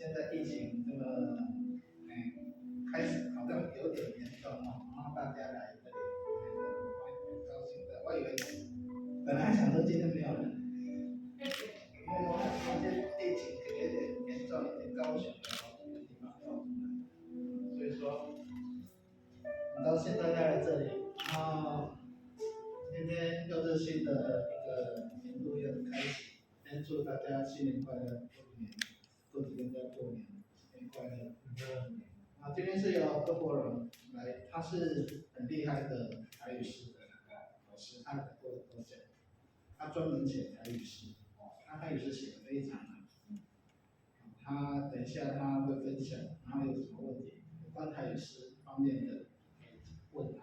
現在疫情這麼，開始好像有點嚴重哦，然後大家來這裡，很高興的。我以為本來還想說今天沒有人，因為我發現疫情可能有點嚴重，一點高雄的好幾個地方爆出來，所以說，到現在再來這裡，然後今天又是新的一個年度又開始，先祝大家新年快樂，過年，過幾天再過年，新年快樂。啊，今天是由柯柏榮來，他是很厲害的台語詩的老師，他來過多講，他專門寫台語詩，他台語詩寫得非常好。他等一下他會分享，然後有什麼問題，有關台語詩方面的，可以問他。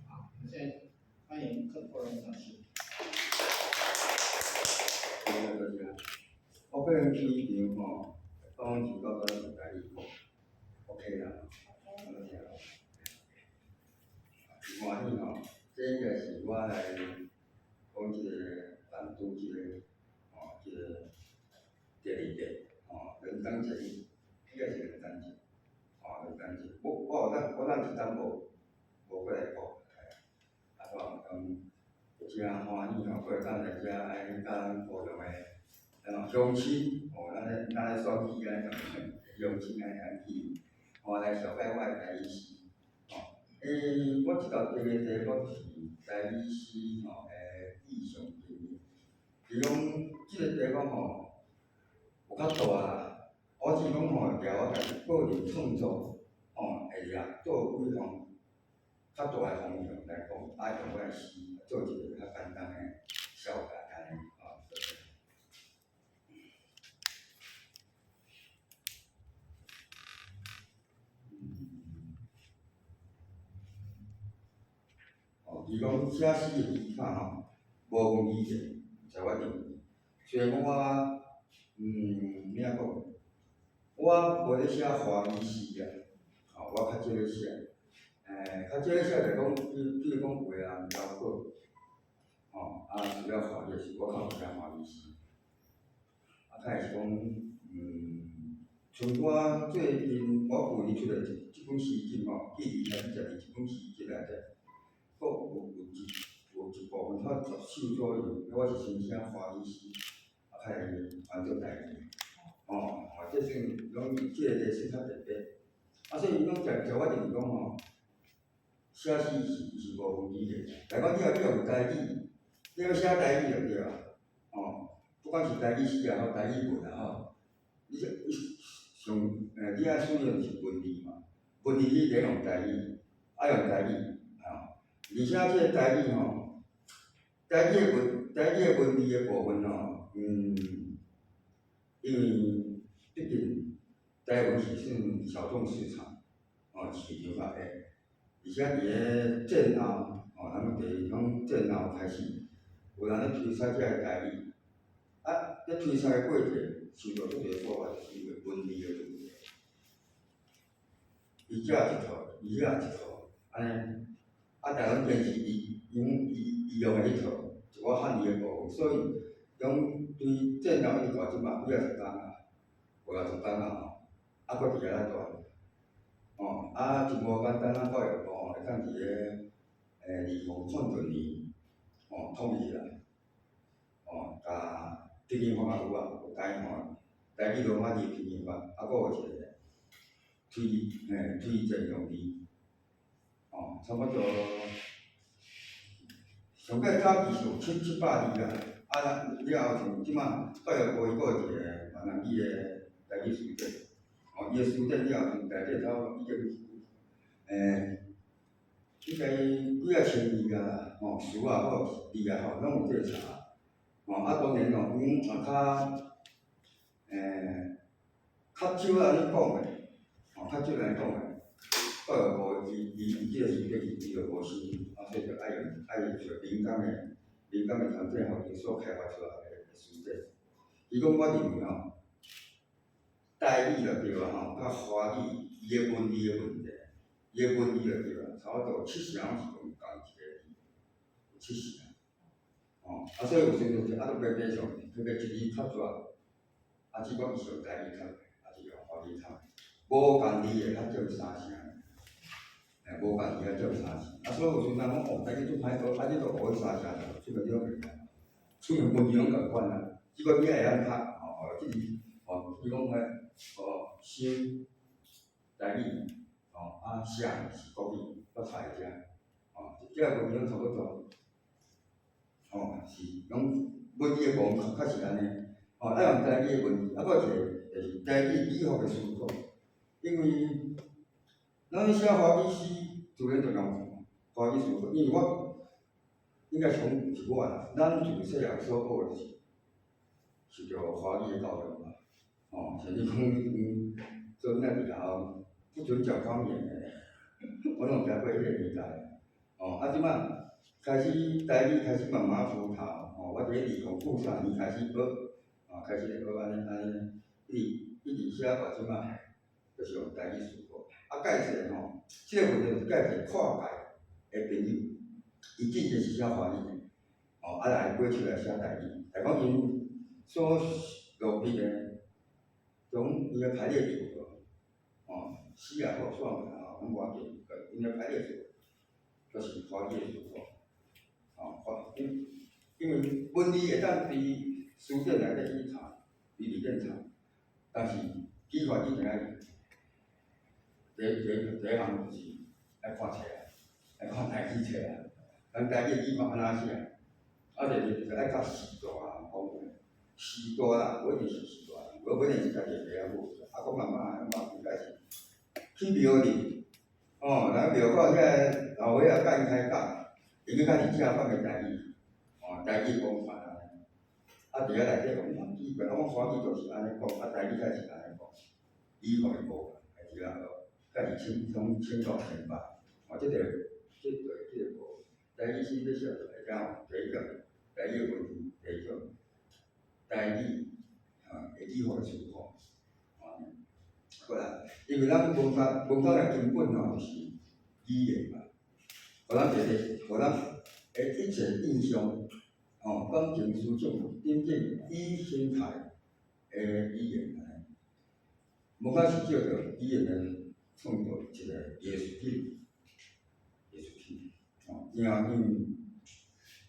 好，我們現在歡迎柯柏榮老師。謝謝大家。我個人第一場吼，講是到底是台語講，OK 啦，多謝。真歡喜吼，這應該是我來講這個辦拄這個吼，這個第二屆吼，兩冬節，應該是兩冬節，吼，兩冬節。我有當一冬無過來講，啊，我講真歡喜吼，過來當來遮愛佮咱高雄的鄉親，吼，咱咧選舉按呢講，鄉親按呢去，吼來紹介我的台語詩，吼，我這道題的題目是台語詩吼的意象定義，是講這個題目吼有較大啦，我只講吼，掠我家己個人創作吼會掠做幾項較大的方向來講，啊用我的詩做一個較簡單的紹介按呢，吼。哦，伊講寫詩的技巧吼，無分語言，在我認為。雖然講我，按怎講，我無咧寫華語詩啊，吼，我較少咧寫，較少咧寫就講，比如講有的人投稿，吼，啊需要華語的詩，我較無寫華語詩。啊，較會是講，像我最近我舊年出的這本詩集吼，記二二十二這本詩集內底，閣有一部分差10首左右，我是先寫華語詩，啊，較會翻做台語，吼，吼，這算攏這個題算較特別。啊，所以伊講在我認為講吼，寫詩是無分語言，來講你若有台語，你欲寫台語就對啊，吼，不管是台語詩也好，台語文也好，你你上你愛使用是文字嘛，文字你得用台語，愛用台語，吼，而且這個台語吼，台語的文字的部分吼，因為畢竟台文是算小眾市場，吼，市場較狹，而且佇咧戰後，吼，咱們講戰後開始，有人咧推捒這个台語，啊，咧推捒的過程受到足濟破壞，就是因為文字的問題。伊這一套，伊遐一套，按呢，啊，台灣電視伊伊用的彼套，一寡漢字的部分，所以講對戰後一直到這馬幾仔十冬啊，50來十冬啊吼，啊，閣佇遐咧傳，吼，啊，真無簡單，咱教育部吼會當佇咧2006年吼統一起來，吼，共拼音法也有啊，有台吼，台語羅馬字拼音法，啊，閣有一個推薦用字，吼，差不多上過早期是有七百字啦，啊，了後像這馬教育部伊閣有一個閩南語的台語詞典，吼，伊的詞典了後內底差不多已經，應該幾仔千字啊，吼，詞也好，字也好，攏有這個查，吼，啊，當然咯，阮也較，較少按呢講的，吼，較少按呢講的，教育部伊這個詞典伊就無新，啊，所以就愛用愛找民間的團體吼，𪜶所開發出來的詞典。伊講我認為吼，台語就對啊吼，佮華語伊的文字的問題，伊的文字就對啊，差不多七成攏是用仝一個字，有七成，吼，啊，所以有時陣就啊，著白白上，特別一字較煞，啊，只講伊是用台語較，啊，是用華語。華語讀，無仝字的較少三成，無仝字較少三成。啊，所以有時陣講哦，台語足歹學，啊，你都學彼三成就出面你攏袂曉，出面文字攏仝款啊，只過你愛會曉讀，吼，這是吼，伊講的哦，想台語，吼，啊，寫是國語，我查會遮，吼，這個文字攏差不多，吼，是攏文字的部分較確實按呢，吼，愛用台語的文字，啊，閣有一個就是台語語法的思考，因為咱寫華語詩，自然就用華語思考，因為我應該是講毋是我啦，咱自細漢所學的是受著華語的教育嘛，吼，甚至講做囡仔佇學校不准講方言的，我攏有行過彼个年代，吼，啊，這擺開始台語開始慢慢浮頭，吼，我佇咧2003年開始學，吼，開始咧學按呢按呢，一直一直寫到這擺，就是用台語思考。啊，蓋世吼，這個問題就是蓋世跨界的朋友，伊之前是寫華語的，吼，啊來過去來寫台語，來講𪜶所落筆的種伊的排列組合，吼，詩也好，散文也好，攏無要緊，𪜶的排列組合就是華語的思考，吼，華因為文字會當佇書典內底去查，佇字典查，但是語法一定愛第一項就是愛看冊啊，愛看台語冊啊，咱台語的語法按怎寫，啊，第二就是愛佮時代人講話，時代啦，無一定是時代，無一定是家己的爸母，啊，閣慢慢慢應該是去廟裡，哦，人廟口遐個老歲仔佮𪜶開講，伊去開始正版的台語，哦，台語講法按呢，啊，佇遐內底講，奇怪，啊，我華語就是按呢講，啊，台語才是按呢講，語法的無仝，佇遐學，開始清從清楚明白，哦，這個無，台語詩欲寫出來了後，第一個台語的文字，第二種台語啊的語法的思考，哦，過來，因為咱文化的根本吼就是語言嘛，予咱一個，予咱的一切印象，吼，感情思想等等以形態的語言來，無可是借著語言來創造一個藝術品，藝術品，吼，然後因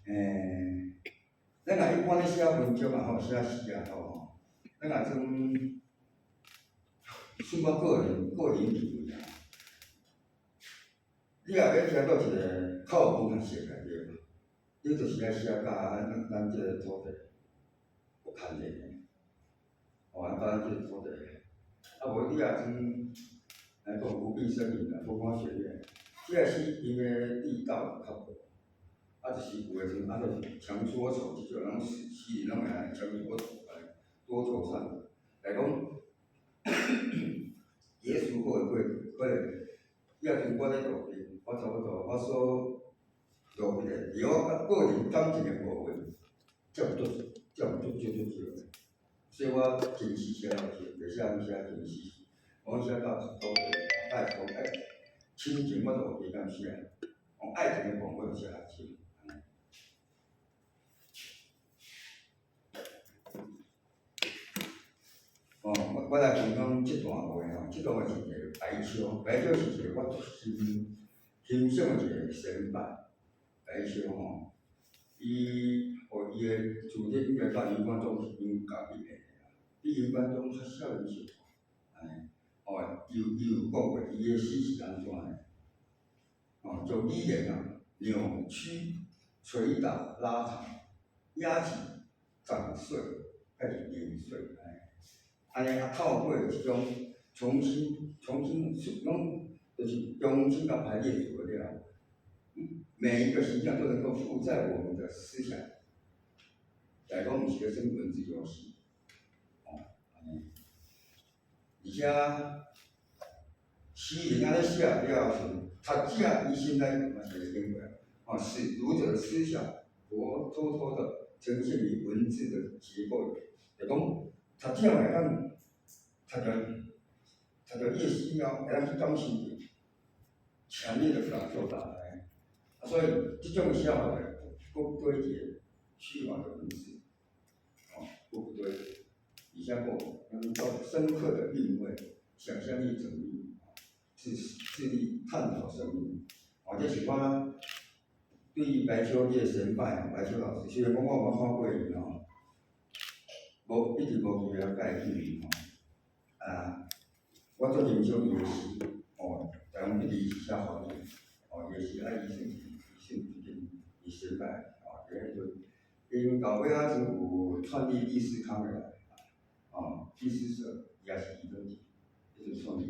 為，咱若一般咧寫文章也好，寫詩也好吼，咱若種算我個人認為啊，你若欲聽到一個較有文學性的對無？你就是愛寫佮咱這个土地有牽連的，吼，佮咱這个土地，啊無你若種來講無病呻吟啊，風花雪月，這個是因為力道較無，啊，就是有的陣啊，就是強說愁，這種攏詩詩人攏會按呢強說愁，多愁善感來講，耶穌過的過程，可能你若像我咧路邊，我差不多我所落筆的，佇我個人感情的部分，佔足佔足少足少的，所以我情詩寫了少，袂寫毋寫情詩，我寫到土地愛土愛親情我都有加減寫，哦，愛情的部分我就寫較少。哦，我來分享這段話吼，這段話是一個白秋，白秋是一個我足欣賞的一個先輩，白秋吼，伊哦伊的資歷應該佮余光中是𪜶仝級的啦，比余光中較少年小可，按呢，哦，伊有講過伊的詩是按怎的，哦，將語言啊扭曲、捶打、拉長、壓擠、斬碎，還是碾碎，按呢。按呢啊，透過這種重新攏就是重新共排列組合了，每一個形象都能夠附在我們的思想，來講毋是咧耍文字遊戲，哦，按呢，而且詩人按呢寫了後，讀者伊心內嘛是會經過，哦，使讀者的思想活脫脫的呈現於文字的結構裡，就講。讀者會當讀著伊的詩後，會當去感受著，強烈的感受到來。啊，所以這種寫法閣多一個虛華的文字，哦，閣多，而且閣能夠深刻的韻味。想象力縝密，致力探討生命。哦，這是我對白秋這個先輩，白秋老師，雖然講我毋捌看過伊吼，無一直無機會共伊見面吼。啊，我足欣賞伊的詩，哦，台灣一直是寫華語，哦，伊的詩啊，伊算最近伊先輩，哦，佇彼陣，𪜶到尾仔陣有創立立思康的啦，哦，立思社伊也是其中一，彼陣創立。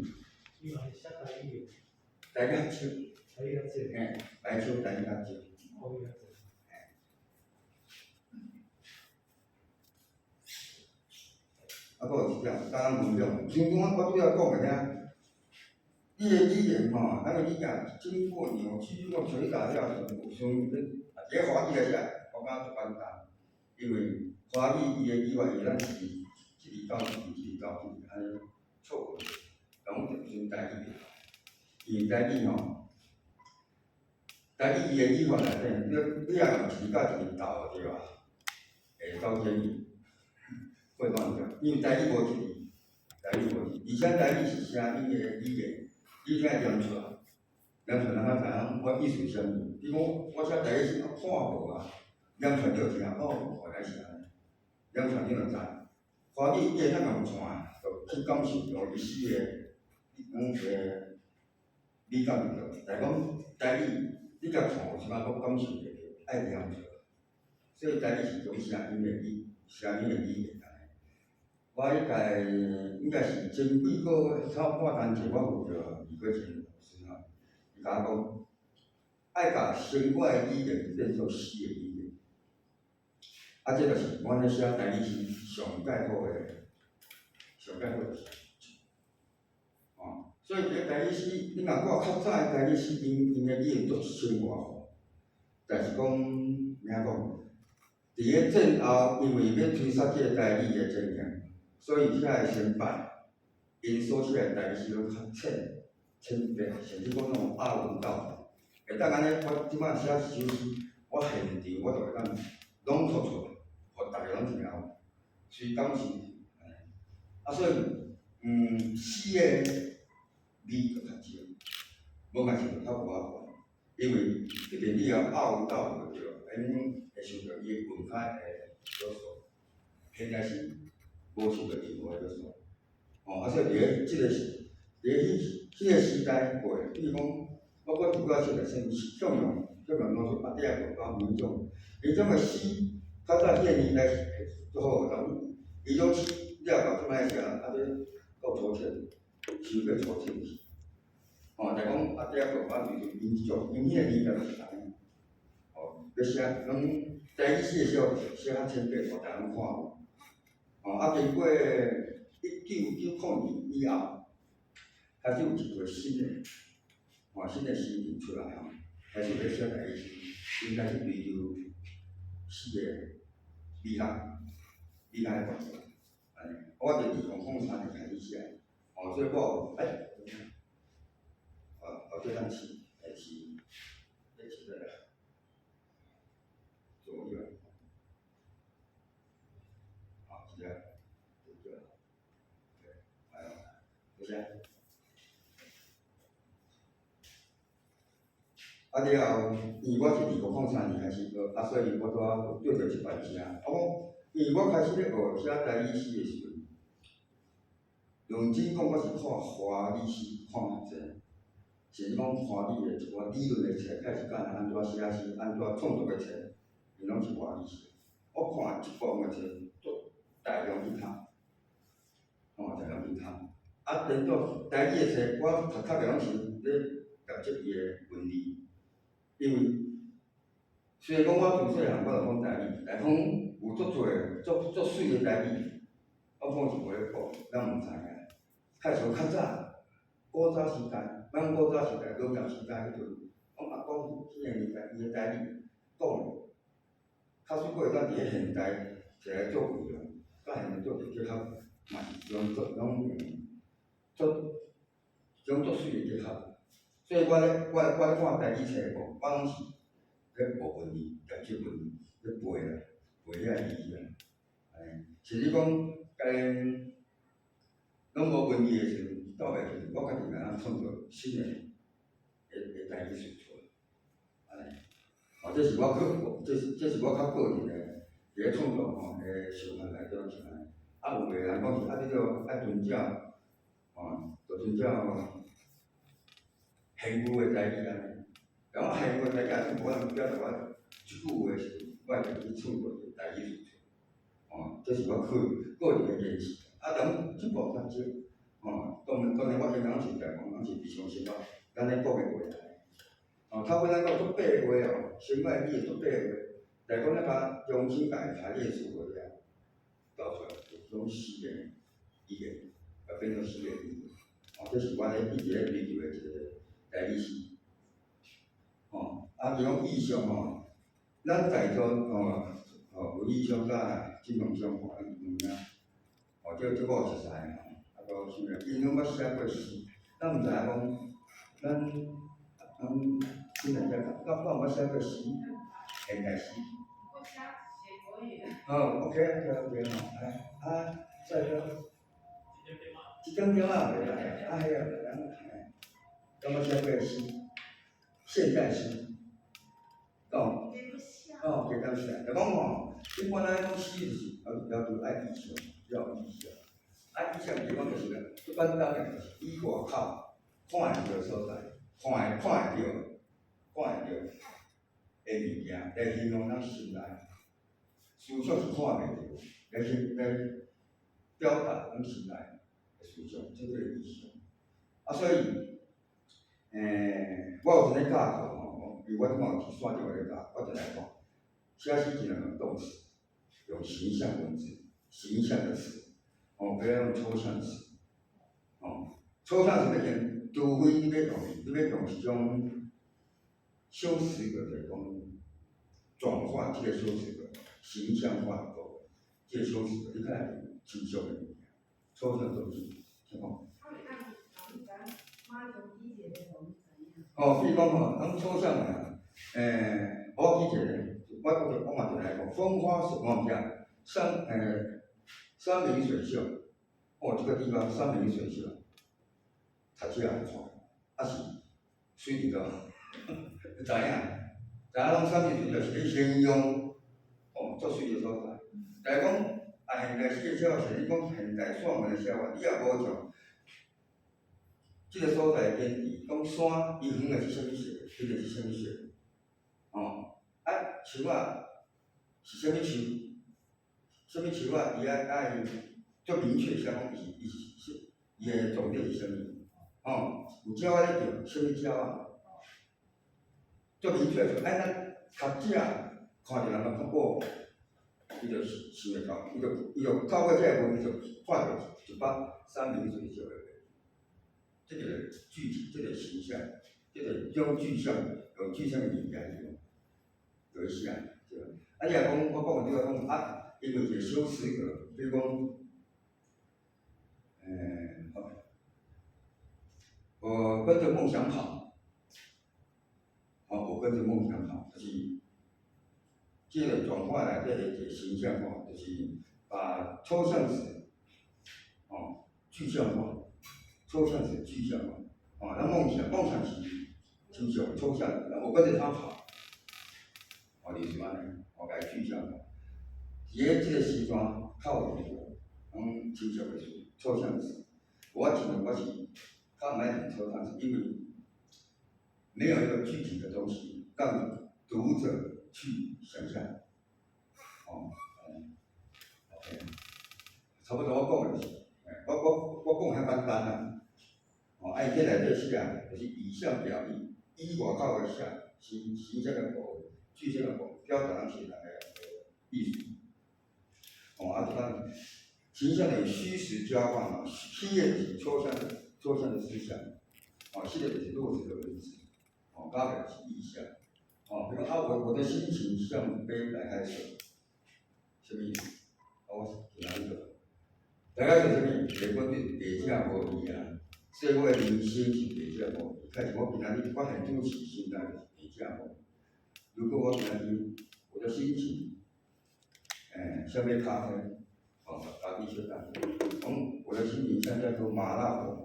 伊嘛是寫台語的。台語較少。台語較少。嘿，白秋台語較少。國語較濟。啊，閣有一點，剛剛分享，像講我拄仔講的遐，你的語言吼，咱的語言經過扭曲、經過捶打了，像啊，佇咧華語來寫，我感覺足簡單，因為華語伊的語法伊咱是一字到一字，一字到一字按呢錯過，但阮就像台語，因為台語吼，台語伊的語法內底，你若用一字佮一字鬥對吧？會走天意。會亂掉，因為台語無一字，台語無一字，而且台語是聲音的語言，你聽會念出來，念出來咱才知影我意思是啥物。比如講，我寫台語詩，我看無啊，念出來你就聽，哦，原來是按呢，念出來你就知。華語你會當共傳，就去感受著伊詩的，講個美感就對。但是講台語，你共看有啥物閣感受袂著，愛念出來。所以台語是一種聲音的語言按呢。我彼屆應該是前幾個月，差半年前，我有著李桂琴老師吼，伊共我講，愛共生活的語言變做詩的語言。啊，這就是阮咧寫台語詩上蓋好的，上蓋好就是，哦，所以佇咧台語詩，你若看較早的台語詩，𪜶的語言足生活化，但是講，按怎講？佇咧戰後，因為欲推捒這個台語的情形，所以遐個先輩，𪜶所寫的台語詩攏較淺、淺白，甚至講攏有押韻到底。會當按呢，我這擺寫一首詩，我現場我就會當攏吐出來，予逐家攏聽有，隨感受。啊，所以，詩的字就較少，無嘛是較無法因為特別你要押韻到就對，𪜶會受著伊的文法的約束，現代詩無受著任何的約束。哦，啊，所以佇咧這個時，佇咧彼個時代過，比如講，我閣拄仔說的啥物向陽，向陽老師啊，底下無講民眾，民眾的詩，較早彼個年代是足好的，伊種詩你若到這擺寫，啊，這夠粗淺，傷過粗淺去。哦，就講啊，底下無講就是𪜶這種，𪜶彼個年代就是按呢。哦，欲寫攏台語詩的時候寫較淺白，予逐家攏看有。哦，啊，經過1990年以後，開始有一個新的，哦，新的詩人出來吼，開始咧寫台語詩，𪜶開始追求詩的美學，美學的觀念。按呢，我佇2003年開始寫，哦，所以我有哎，哦，哦，這當試，來試，來試個啦，左右，好，這個，這個，對，還有，多謝。啊了後，因為我是2003年開始學，啊，所以我拄仔對著這擺寫。啊，我因為我開始咧學寫台語詩的時陣，認真講，我是看華語詩看較濟，甚至講華語的一寡理論的冊，開始教人按怎寫詩，按怎創作的冊，𪜶攏是華語詩。我看這部分的冊，都大量去讀，吼，大量去讀。啊，顛倒台語的冊，我讀讀的攏是咧研究伊的文字。因為雖然講我自細漢我就講台語，但講有足濟足足媠的台語，我講是無咧講，咱毋知影。較像較早古早時代，咱古早時代、農業時代彼陣，阮阿公彼個年代，伊的台語講的，較水閣會當佇咧現代摕來做應用，佮現代做一個結合，嘛是種足攏足種足媠的結合。所以我咧，我咧看台語冊無，我攏是咧學文字，研究文字，咧背啦，背遐個字啊。按呢，甚至講，家攏無文字的時陣，鬥袂去，我家己會當創造新的的台語詞出來，按呢。哦，這是我個，這是我較個人的佇咧創作吼的想法內底是按呢。啊，有的人講是啊，你著愛遵照，吼，著遵照現有的台語按呢。然後現有的台語也是無法度表達我這句話的時陣，我會去創造一個台語詞出來。哦，這是我個人的堅持。啊，但進步較少，吼，當然我平常時來講，攏是日常生活，咱咧講的話來。哦，透過咱講做白話哦，先愛語做白話，來講咱共重新共伊排列組合了，導出來一種新的語言，啊變做新的語言。哦，這是我咧一直咧追求的一個台語詩。哦，啊，這種意象吼，咱在座吼，吼有意象佮金融相關有影，哦，這我有熟似吼，啊，閣啥物，𪜶攏捌寫過詩，咱毋知影講，咱新來遮敢有捌寫過詩？現代詩？我寫寫國語。哦，OK，OK，OK 吼，來，啊，帥哥，一點點仔袂歹，啊，彼個人，嘿，敢捌寫過詩？現代詩，哦，哦，加減寫，就講吼，一般咱講詩就是要求愛意象，要有意象，啊，意象就是講就是最簡單的，就是以外口看會著所在，看會著的物件來形容咱心內，思想是看袂著，來表達咱心內的思想，這叫意象。啊，所以，我有一个教課吼，因為我這擺有佇線頂咧教，我就來講，寫詩盡量用動詞，用形象文字、形象的詞，哦，不要用抽象詞，哦，抽象詞變成，除非你欲用一種修辭格，就是講轉化這個修辭格，形象化的部分，這個修辭格你較會抽象的物件，抽象東西，聽講。哦，比如講吼，咱抽象的啊，我舉一個，我嘛就來講，風花雪，我毋知，山明水秀，哦，這個地方山明水秀，讀書也看，啊是水佇佗，你知影？知影講山明水秀是咧形容，哦，足媠的所在。但是講啊，現代詩的寫法是你講現代散文的寫法，你也無像這個所在的天地，講山伊遠的是啥物色，近的是啥物色？哦，啊樹仔是啥物樹？啥物樹仔？伊愛足明確寫講伊是伊的重點是啥物？哦，有鳥仔咧叫，啥物鳥仔？足明確說，哎，咱讀者看著人就講哦，伊就想會到，伊就透過這個文，伊就看著一幅山明水秀的畫。這個具體，這個形象，這個用具象，用具象的物件去來寫，對吧？啊，你若講，我講的對講啊，因為一個修辭格，比如講，好，我跟著夢想跑，好，我跟著夢想跑，就是這個轉化來這個一個形象化，就是把抽象詞，哦，具象化。抽象詞具象化，哦，那夢想，夢想是抽象，抽象，我跟著他跑，哦，就是按呢，我共伊具象化。佇咧這個時段較有攏抽象的詞，抽象詞。我盡量我是較毋愛用抽象詞，因為沒有一個具體的東西讓讀者去想象。哦，OK，差不多我講的就是，我講較簡單啦。哦，啊，伊這內底寫，就是以象表意，以外口的寫，形象的部分，具象的部分，表達咱現在的意思。哦，啊，就講形象的虛實交換嘛，虛的就是抽象的思想，哦，實的就是落實的文字，哦，加的是意象，哦，比如啊，我的心情像杯白開水，什麼意思？啊，我是哪一個？白開水啥物？茶粉對茶正無味啊。所以我的人生是茶正無味。開始我今仔日我現主持心態就是茶正無味。如果我今仔日我的心情，像杯咖啡，哦，咖啡小咖啡，講我的心情像在喝麻辣火鍋，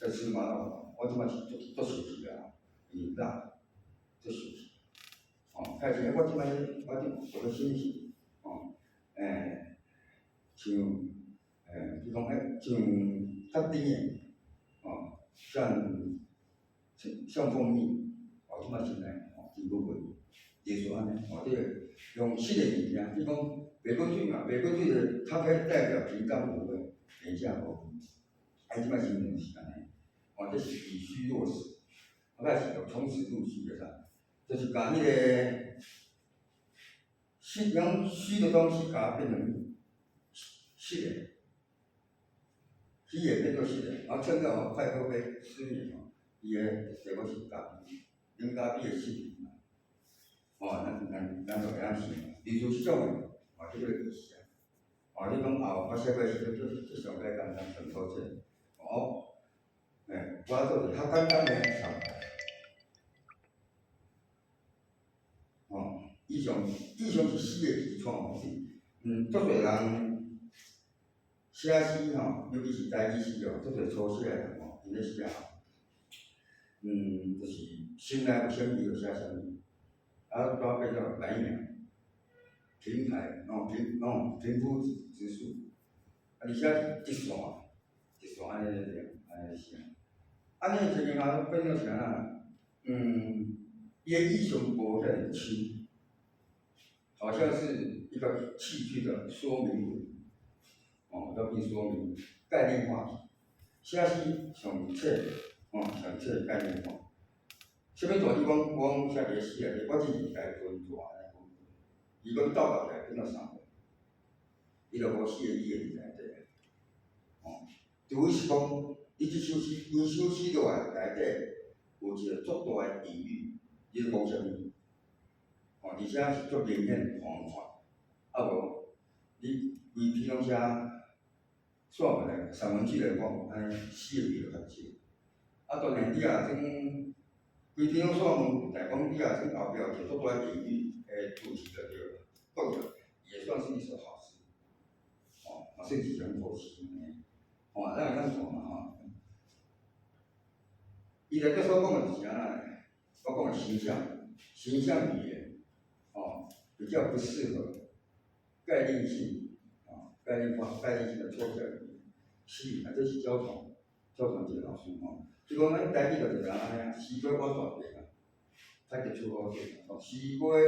在吃麻辣，我這擺是足足生氣啊，因為辣，足生氣。哦，開始我這擺我這有個信息，哦，像比如講彼像較甜的，哦，像蜂蜜，哦，這擺真來，哦，真好味，類似按呢，哦，這個用實的物件，比如講白滾水嘛，白滾水的它可以代表平淡無味，廉價無味，啊，這擺形容是按呢，哦，這是以虛落實，啊，擺是用從實入虛的啥，就是共彼個虛用虛的東西，共它變成實的，虛的變做實的，啊，趁到快喝杯失眠吼，伊的結果是咖啡，啉咖啡會失眠嘛，哦，咱就會曉想，類似這種的，哦，這個意思啊，哦，你講後我寫過時陣，這上較簡單，上粗淺，哦，我做一個較簡單的上。哦，以上是詩的基礎吼，是，足濟人寫詩吼，尤其是台語詩哦，足濟初寫的人吼，𪜶咧寫吼，就是心內有啥物就寫啥物，啊，拄變做白描、平排，哦平哦平鋪直敘，啊，而且一線一線按呢咧按呢寫，按呢情形下變做是按怎？伊的意象無遐爾深，好像是一個器具的說明文，哦，要變說明概念化，寫詩上冊，哦，上冊概念化。啥物大致講，我寫佇咧詩內底，我只是共伊分段按呢分，伊講鬥合起來變做三段，伊就無四個語言佇內底，哦，除非是講，你這首詩，規首詩落來內底有一個足大的隱喻，你咧講啥物？哦，而且是足明顯予人看，啊無，你規篇攏寫散文來散文句來講，按呢四個字就較少。啊，當然你若種規篇攏散文，來講你若種後壁有一個足大的隱喻的主題就對了，講起來也算是一首好詩。哦，嘛算是一種好詩按呢。哦，咱會當看嘛吼。伊內底所講的就是按怎呢？我講的形象，形象語言，哦，比較不適合概念性，啊，概念化、概念性的抽象語言。是，啊，這是焦傳，焦傳一個老師吼。就講咱台語就是按呢啊，西瓜我大塊啊，歹得出好勢，哦，西瓜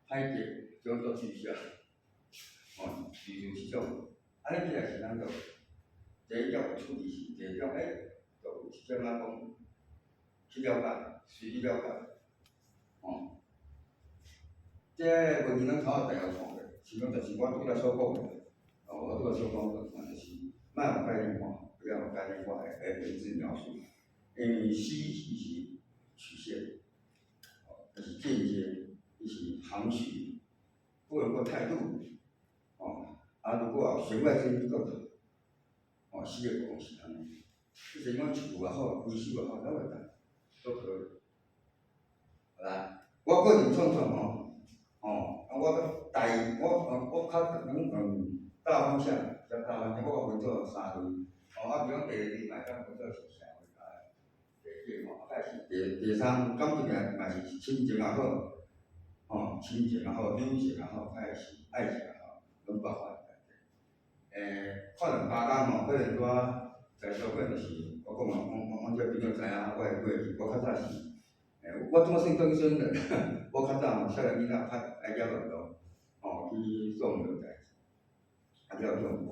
歹得叫做具象，哦，就是這種，按呢起來是咱就第一點有處理性，第二點就有一點仔講去了解，隨去了解，哦。這個問題咱頭仔大約看過，是講就是我拄才所講的，哦，我拄才所講的，就是莫用概念化，不要用概念化的文字描述，因為詩伊是曲線，哦，就是間接，伊是含蓄，不能夠太露，哦，啊，如果有弦外之音閣好，哦，詩的部分是按呢，你是講一句也好，規首也好，攏會當，都可以。好啦，我個人創作吼，哦，啊，我大我較攏大方向，較大方向，我分做三類，哦，啊，比如講第二類嘛會當分做是社會啊，第二吼，啊，是第三感情的嘛是親情也好，吼，親情也好，友情也好，抑是愛情也好，攏包含佇內底。看兩三工吼，可能拄仔在座可能就是我講啊，我這朋友知影我的過去，我較早是，我這麼算更生人，我較早吼，少年囡仔較愛惹亂動，吼，去做毋著代誌，啊了去予關。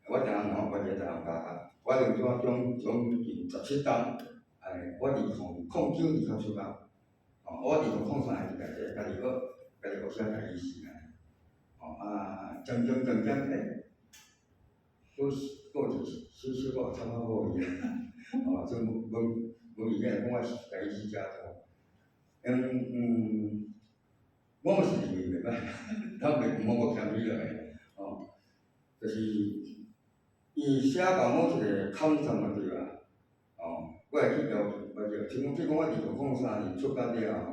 我定定我關佇台南監獄，我連續將近17冬，我2009年才出獄，哦，我2003年佇內底，家己閣寫台語詩安尼，哦啊，漸漸漸漸閣閣一小小可參考好去啊，哦，就無無明顯講我是台語詩誠多，我嘛是認為袂歹，咱袂毋好閣謙虛落來，哦，就是伊寫到某一個坎站就對啊，哦，我會去要求，我就像講，比如講我2003年出獄了後，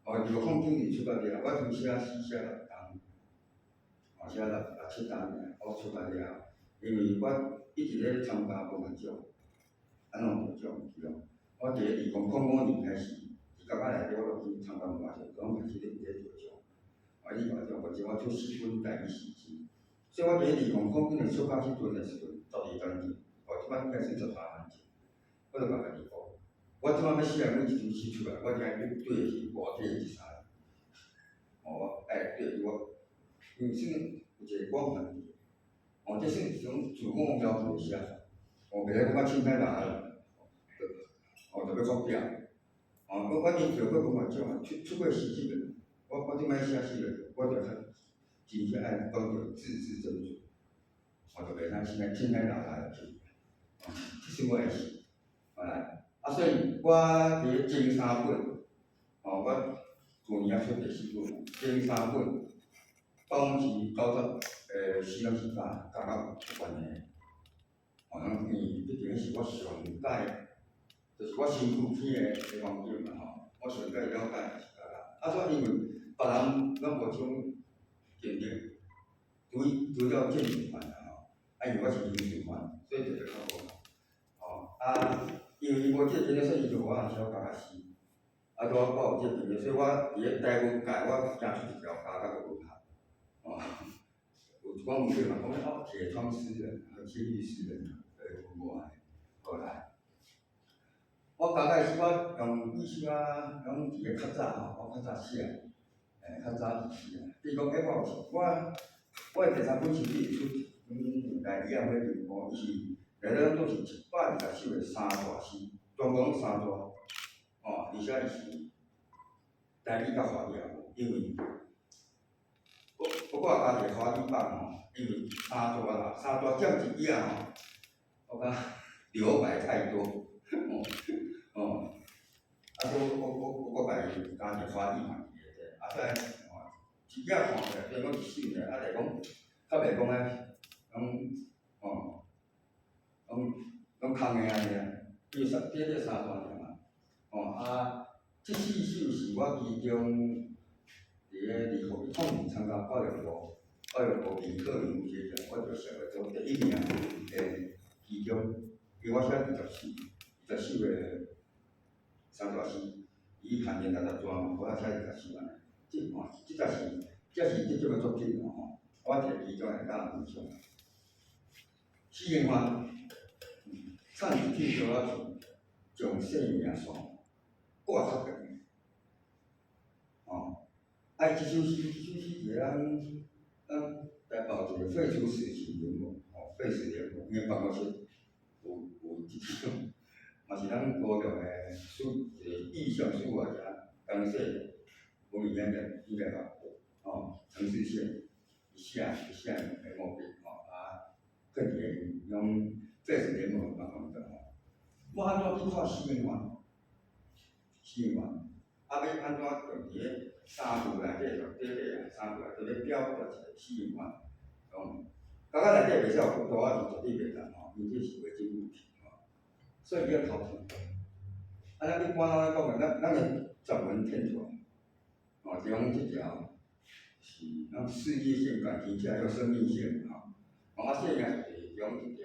哦，2009年出獄了後，我從寫詩寫六冬，哦，寫六七冬爾，我出獄了後，因為我一直咧參加文學獎，按怎得獎去哦？我佇咧2005年開始，佇感覺內底我就去參加文化獎，攏開始咧得獎。啊，伊個獎，或者我出四本台語詩集，所以我佇咧2009年出發彼陣的時陣，12年前，哦，這擺應該是13年前，我就共家己講，我這擺欲寫每一首詩出來，我一定愛對得起我這一三年。哦，我愛對我，因為算有一個廣泛佇，哦，這算一種自我要求的寫法，哦，袂使講我凊彩來，哦，就欲發表。哦，我已經得過文學獎啊，出過詩集的。我這擺寫詩的，我就較真正愛講著字字斟酌，我就袂使凊彩來來去。哦，這是我的詩，好來，啊，所以我佇咧前三本，哦，我舊年仔出第四本，前三本90%詩攏是佮我有關係。哦，因為畢竟是我上界，就是我身軀天的環境嘛吼，我上界了解是佮啊，所以因為別人攏無這種經歷，除了建築班啦吼，啊，因為我是藝術班，所以就較無吼，啊，因為伊無這個經歷，所以伊就予我寫家己詩。啊，拄好我有這個經歷，所以我佇咧台文界，我行出一條家較無學。哦，有一寡文獻嘛，講哦，鐵窗詩人和監獄詩人，我的，好來。我剛開始我用意思啊，攏佇咧較早吼，我較早寫，較早去寫。比如講，欸，我有我的第三本詩集出，阮內里仔伙就講，伊是內底攏總是120首的三大詩，全部攏三大，哦，而且伊是台語佮華語也有，因為我閣加一個華語版吼，因為三大啦，三大佔一頁吼，我感覺留白太多，哦，哦，啊，所以我閣家己加一個華語版佇內底，啊，再哦，一頁看起來雖然講一首爾，啊，但講較袂講咧，攏哦，攏空的按呢啊，因為這三大爾嘛，哦啊，這四首是我其中佇咧2010年參加教育部李克明文學獎，我就寫做第一名的其中，因為我寫二十四個三大詩，伊限定60紙嘛，我寫二十四按呢，這哦，這才是得獎的作品吼，我摕其中來佮人分享。死刑犯，送一天桌仔去，將生命線掛較長。哦，啊，這首詩是咱台北一個廢除死刑聯盟，吼，廢死聯盟，𪜶辦公室有這首，嘛是咱高雄的書一個意象書法家江世文應該應該吧，吼，陳世憲，伊寫的毛筆吼，啊，放佇咧用廢死聯盟辦公室吼。我按怎去看死刑犯？死刑犯，啊，欲按怎用佇咧衫褲內底，就短短啊，衫褲內底欲表達一個死刑犯，講，感覺內底袂使有骨頭啊，是絕對袂當吼，因為這是違禁物品吼，所以伊要偷聽。啊，咱一般攏咧講的，咱會雜文聽出來，吼，就講這條是咱事業線、感情線還有生命線吼，哦，啊，生命是講這條，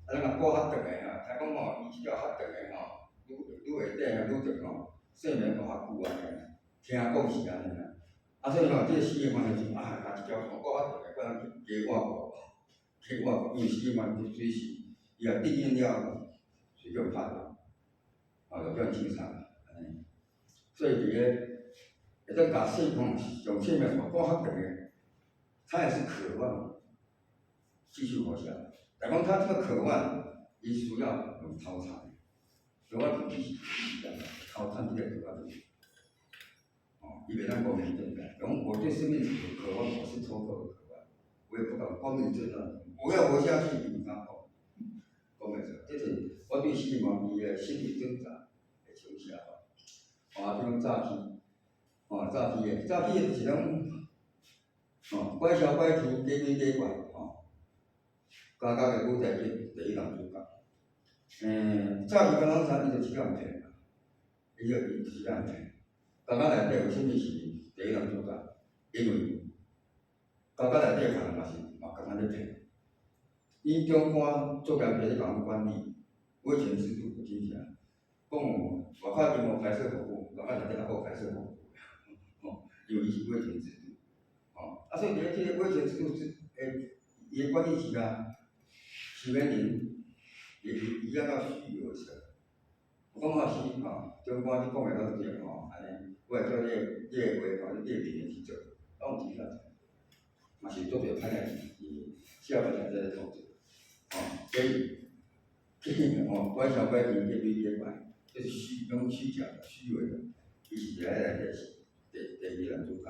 啊，咱若掛較長的吼，聽講吼，伊這條較長的吼，愈愈會短啊，愈長吼，生命就較久按呢，聽講是按呢啦。啊，所以吼，這個死刑犯就是啊，共一條線掛較長的，可能去加倚過，加倚過，因為死刑犯隨時伊若定讞了，隨叫拍掉，啊，就叫人槍殺按呢。所以佇咧會當共生講用生命線掛較長的，他也是渴望繼續活下來。但講他這個渴望，伊需要用偷賊，所以我就繼續偷趁這個渴望。哦，伊袂當光明正大，講我對生命有渴望，我是偷偷的渴望，我也不敢光明正大，我要活下去，伊毋敢講，講袂出。這是我對死刑犯伊的心理掙扎的傾向。哦，比如講早起，哦，早起的就是講，哦，拐梢拐天，假鬼假怪，吼，家家的舞台劇第一男主角。早起敢若啥，伊就是共人騙啦，伊就是共人騙。家家內底為啥物是第一男主角？因為家家內底犯人嘛是嘛共款咧騙。伊長官做工佇咧共阮管理，威權制度真正，講外口任何白色恐怖，外口內底猶閣有白色恐怖，吼，因為伊是威權制度，吼，啊，所以佇咧這个威權制度之，伊的管理之下，徐美玲，伊按怎虛偽說？我感覺是吼，長官你講的攏對吼，按呢，我會照你的話吼，你的命令去做，攏有真正，嘛是做著歹代誌，是小可在咧操作，吼，所以。吼，拐小拐去，假比假怪，這是虛，攏虛假的、虛偽的。伊是佇內底是第二男主角，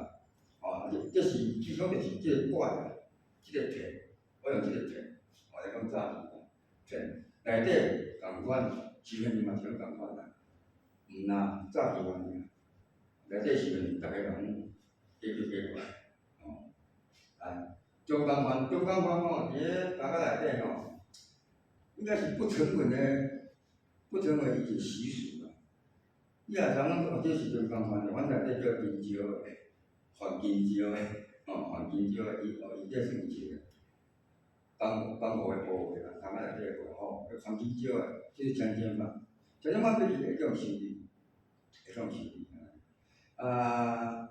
吼，這是其中就是這个拐啊，這个騙，我用這个騙，我來講詐騙，騙內底仝款，欺騙伊嘛是攏仝款啦，毋若詐欺完爾，內底是毋是逐家人假比假怪，吼，啊，中江縣吼，佇咧大家內底吼。應該是不成文的，不成文一個習俗啦。你若知影講，這是中江縣的，阮內底叫金蕉的，番金蕉的，吼，番金蕉的，伊哦，伊這算一個東湖的部位啦，東仔內底的部位吼，番金蕉的，這是強姦犯，強姦犯必須會用修理，會用修理。啊，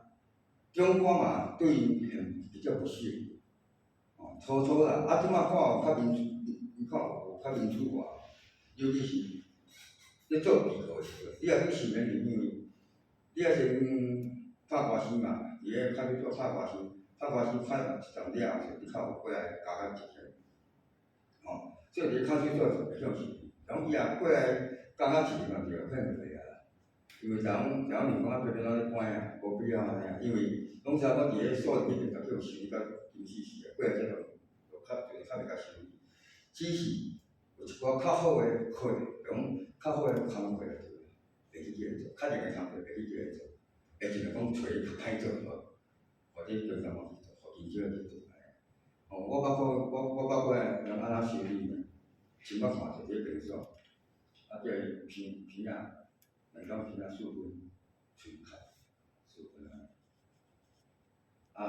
長官嘛對𪜶很比較不屑，哦，粗粗啦，啊，這擺看有較民主，你看有較民主化，尤其是咧做被告的時陣，你若去尋人，因為你若先拍官司嘛，佇咧較去做拍官司，拍官司拍一陣了後，你較有過來加較一千，吼，所以佇看守所會向是，然後伊若過來加較一嘛就免費啊，因為台灣你講啊，偏偏攏咧關啊，無必要按呢啊，因為攏知影講佇咧所裡面就叫修理甲金死死啊，過來這就較袂共修理，只是有一寡較好的課，講較好的工課就會去叫伊做，較認的工課會去叫伊做，會盡量講揣較歹做的，或者叫人去做，互因少去做。哦，我捌過人按怎修理呢？親捌看著佇咧病所，啊叫伊鼻鼻仔，兩工鼻仔四分，喙較四分啊，啊，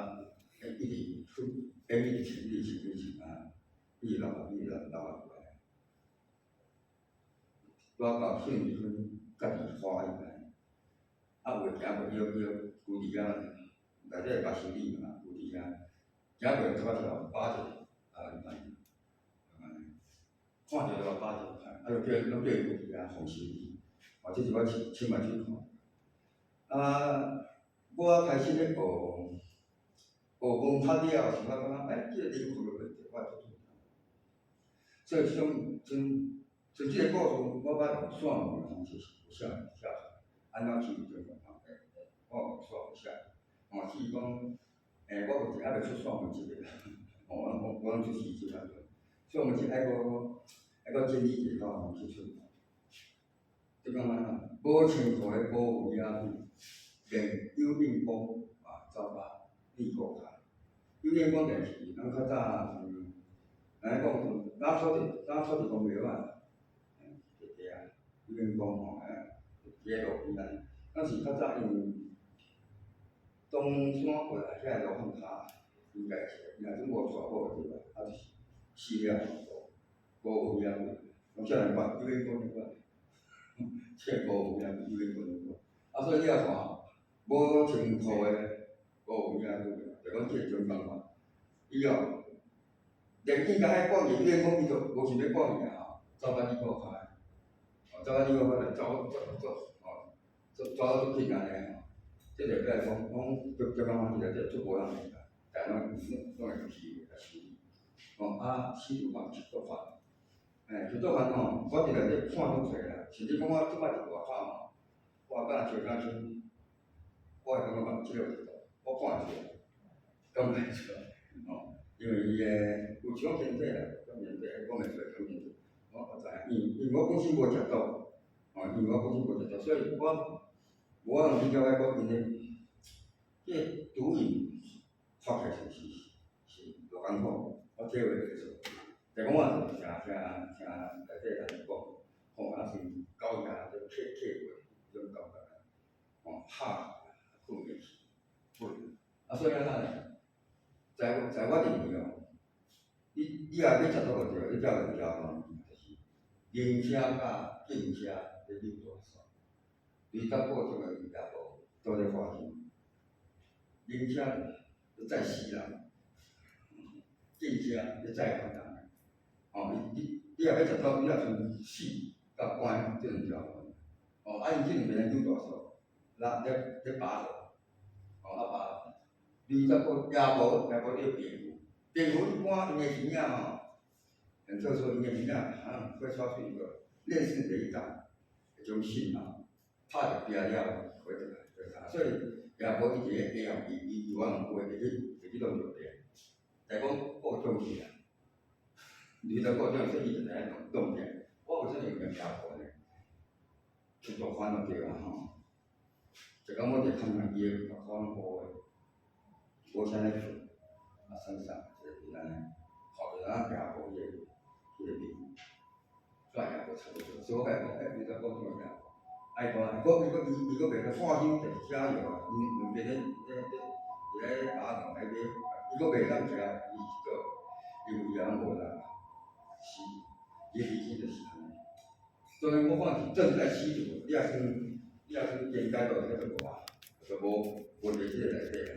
一直呼，一直擤，一直擤，一直擤啊，一直流啊，一直流流啊過來，拄到興二分，家己歡喜來，啊有的行過伊伊舊佇遐，內底捌修理嘛，舊佇遐，行過頭仔是扒一下，啊，伊按呢，看著就扒一下，啊，就叫攏叫伊舊佇遐予修理，哦，這是我親目睭看。啊，我開始咧學學文學了後，想我感覺，欸，這個人看袂對，我會做。所以這種像這個故事，我捌用散文的方式寫寫出來，按怎去中國我用散文寫。哦，至於講，我目前猶未出散文集的，哦，我攏出詩集啊。散文集愛閣整理一下，方式出。就講安怎，無穿褲的無尾仔女，連有應公啊，走甲立國開。有應公就是咱較早，來講，咱土地公廟啊，對對啊，有應公吼，佇咧路邊安尼。咱是較早因為東山過來遐個羅漢跤，應該是，伊若陣無娶某對吧？啊，就是死了無尾仔女，攏啥人管？有應公咧管。這無尾仔女，有應公咧管。啊，所以你若看，無穿褲的無尾仔女，就講這個中江嘛，伊哦，連應該愛管伊，有應公伊就無想欲管伊啊吼，走甲你顧開，哦，走甲你顧開就走走走，哦，走走到足緊按呢吼，這就變講講就就感覺這個足無人會啦，但攏會去來處理，哦啊，司徒犯吸毒犯，欸，吸毒犯吼，我佇內底看足濟啦，甚至講我這擺佇外口吼，我敢若相相親，我會感覺講這個有吸毒，我看會出來，感覺會出來，吼，因為伊的有一種身體啦，種身體講會出來種身體，我知影，因為我本身無食毒，吼，因為我本身無食毒，所以我無法度去了解講𪜶的這個毒癮發起來是偌艱苦，我體會袂出。就講我是聽聽聽內底人講，吼啊是狗仔咧客客過，這種感覺，吼嚇睏袂去，啊所以按怎呢？在我認為哦，你若欲食毒就對，你才有條件，就是靈車佮警車咧扭大線，雷達部這個也無都咧發生，靈車咧載死人，警車咧載犯人。哦，你若欲食到，你若從死佮關這兩條門。哦，啊，𪜶這兩邊咧扭大線，咧咧咧拔河，哦啊拔，雷達部也無也無咧蝙蝠，蝙蝠一般𪜶的耳仔吼，很特殊，𪜶的耳仔好像會發出一個類似雷達一種信號，拍著壁了回轉來，所以也無伊佇咧下後伊伊有可能會去弄著壁，但講故障去啊，雷達故障，所以伊就知影弄弄壁。我有啥物用也無呢？出大款就對啊吼。一工我就看看伊的目眶烏的，無啥咧做，啊耍耍，一個伫安尼，看著咱行步彼個面，煞也無差不多。所以我共伊講，欸，你怎講這麼愛看，伊閣伊閣伊伊閣袂去看休就是加油啊，𪜶兩邊咧咧咧佇咧打鬥彼個，伊閣袂當徛，伊是做，因為伊也無力，是，伊的脾氣就是按呢。當然我看是正在吸毒，你若算應該就叫做無啊，就無無佇這個內底啊。